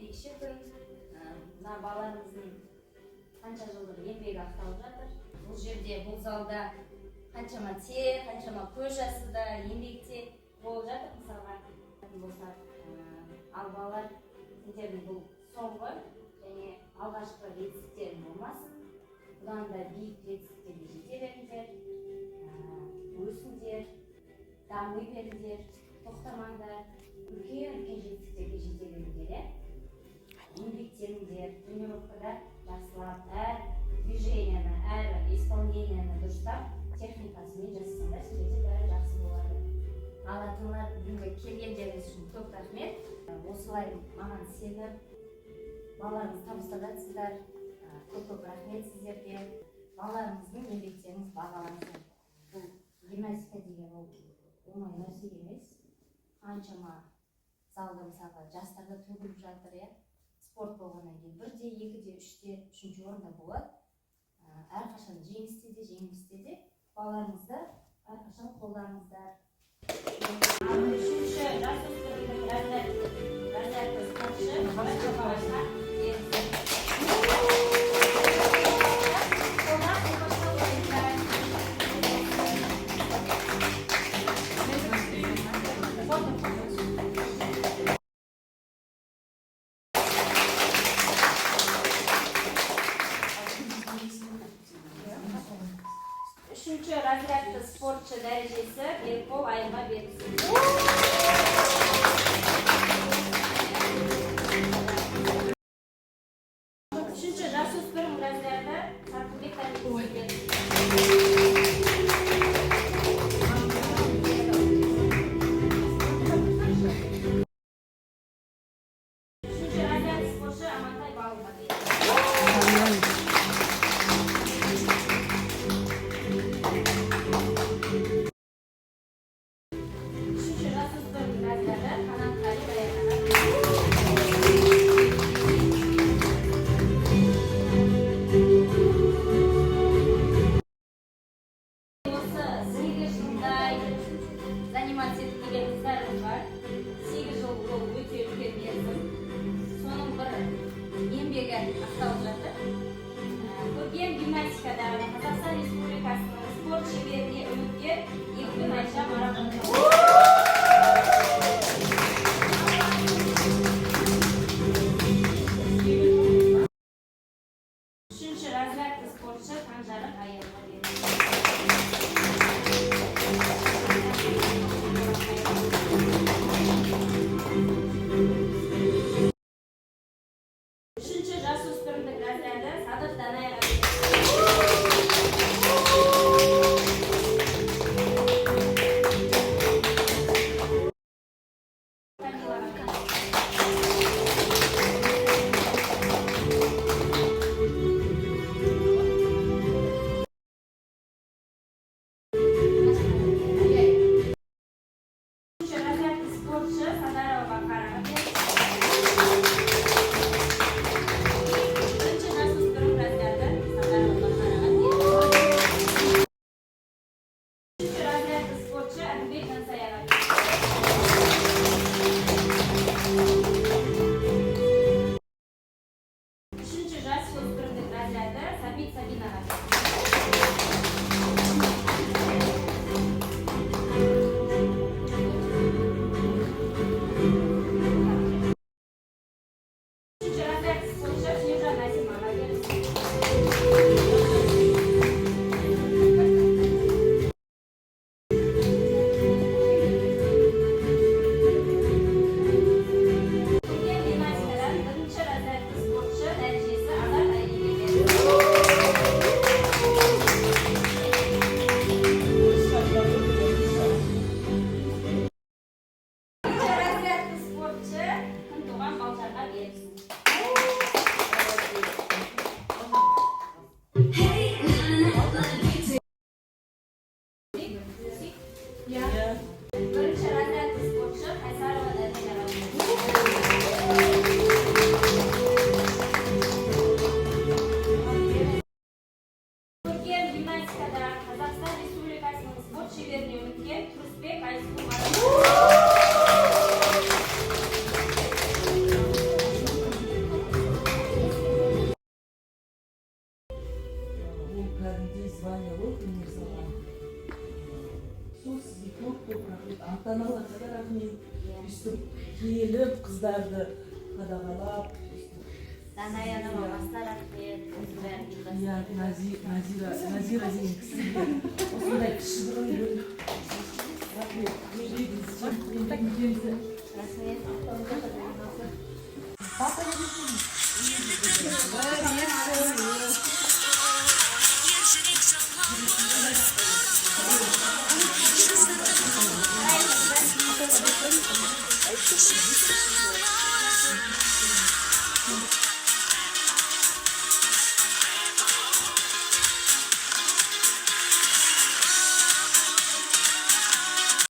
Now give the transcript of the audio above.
Ерекше күн. Мына балаларымыздың қанша жылдық еңбегі ақталып жатыр. Бұл жерде, бұл залда қаншама тер, қаншама көз жасы да, еңбек те болып жатыр мысалға. Болсақ, ал балалар, сендердің бұл соңғы және алғашқы жетістіктерің болмасын. Бұдан да биік жетістіктерге жете беріңдер, өсіңдер, дами беріңдер, тоқтамаңдар, үлкен үлкен жетістіктерге жете беріңдер, иә. Еңбектеніңдер, тренировкада жақсылап әр движениені, әр исполнениені дұрыстап, техникасымен жасасаңдар, сендерде бәрі жақсы болады. Ал ата аналар, бүгінгі келгендеріңіз үшін көп рахмет. Осылай маған сеніп, балаларыңызды табыстап жатсыздар. Көп көп рахмет сіздерге. Балаларыңыздың еңбектеріңіз бағалансын. Бұл гимнастика деген ол оңай нәрсе емес. Қаншама залда, мысалға, жастар да төгіліп жатыр, иә. Спорт болғаннан кейін бірде, екіде, үште, үшінші орында болады. Әрқашан жеңісте де, жеңілісте де балаларыңызды әрқашан қолдаңыздар. Ал үшінші жасөспірімдік разрядты спортшы Мұратова берілсін. Қолдап, қолдап қойыңыздар. Фото. Үшінші разрядты спортшы дәрежесі Берікбол Айымға берілсін. Үшінші жасөспірім разряды Сатқынбек дәрежесі берілсін. Үшінші разрядты спортшы Амантай Балуға берілсін. Үшінші жасөспірім разряды Қанатқали Даянаға. Осы 8 жылдай заниматься етіп келген қыздарымыз бар. 8 жыл ол өте үлкен мерзім. Соның бір еңбегі ақталып жатыр. Көркем гимнастикадан Қазақстан Республикасының спорт шеберіне үміткер Екпін Айша марапатталды. Үшінші разрядты спортшы Таңжарық Аянға берілді. Үшінші жасөспірімдік разряды Садық Данайға берілді. Камилаға берілді. Үшінші разрядты спортшы Садарова Бақараға берілді. баста рахмет, өйстіп келіп, қыздарды қадағалап өйстіп. Данаяның мамасына рахмет, осының бәрін Иә, Назира, Назира деген кісіге, осындай кішігірім гүл, рахмет. Еңбегіңізге. Рахмет. Папа. Бір, екі, үш. Рахмет.